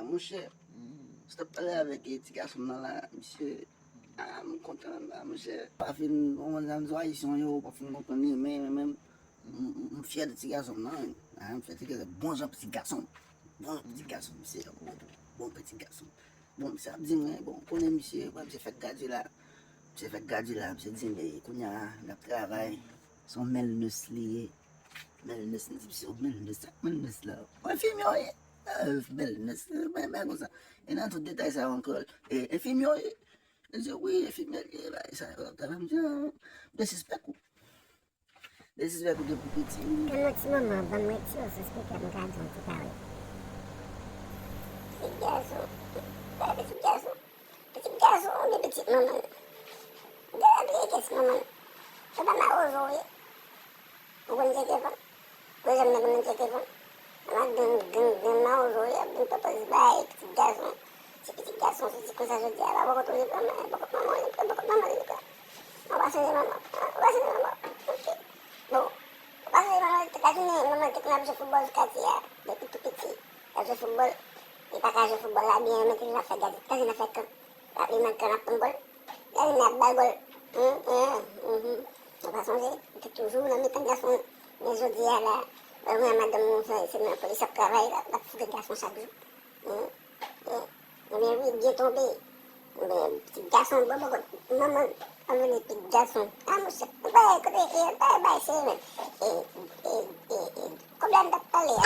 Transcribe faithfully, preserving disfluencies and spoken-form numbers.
Monchè, si w t ap pale avèk ti gason m nan la, misye, ah, m kontan la, monchè. Pa fin konprann sa m di ayisyen yo, pa fin konprann li, men, men, men, m, m, m fyè de ti gason m nan, wi. Ah, m fyè de ti gason, bon jan piti gason. Bon jan piti gason, misye, bon piti gason. Bon, misye ap di mwen, bon, konnen misye, bon, misye fèk gradye la. Misye fèk gradye la, misye di, men, kounye a, l ap travay. Se yon mèlnès li ye. Mèlnès, m di, misye, mèlnès, sa k mèlnès la? Yon enfimyè w ye? Ah, mèlnès, bagay konsa. E nan tout detay sa yo ankò, e, enfimyè w ye? Li di, wi, enfimyè l ye, bagay sa yo. Tande m di, ah, m te sispèk ou. M te sispèk ou te pou piti. Tann yon ti moman, ban m retire w sou spikè, m gade yon ti kare. Pitit gason, gade pitit gason. Pitit gason oubyen pitit manman l? Gade pitit manman l. Se pa mawozo w ye? Ou konn tete fanm? Ou janm nan konn tete fanm? Madanm gang gang mawozo w ye, ap vin pòpoze bay pitit gason. Ti pitit gason soti konsa jodi a la, bòkòt ou li pran, bòkòt manman w li pran, bòkòt manman l li pran. Ou pa sonje manman w? Ou pa sonje manman w? Ok. Bon, ou pa sonje manman w te ka tounen, manman l te konn ap jwe foutbòl sou katye a, depi tou piti. L ap jwe foutbòl. Li pa ka jwe foutbòl la byen, men te vin ap fè gade, gade nan fè kan. L ap li nan kan, l ap pran gòl. Gade li ap bay gòl. Hum, hum, hum. Ou pa sonje? Ou te toujou nan mitan gason. Men jodi a la, wè mwen madanm nou, se, se nan polis ap travay, l ap, l ap foure gason chak jou. Hum, hum. Ebyen wi, byen tonbe. Ebyen, pitit gason, bon, bon, bon, manman, anmwene pitit gason. Ah, monchè, bay, kote, e, bay, bay, se, e, e, e, e, kòb la m t ap pale a.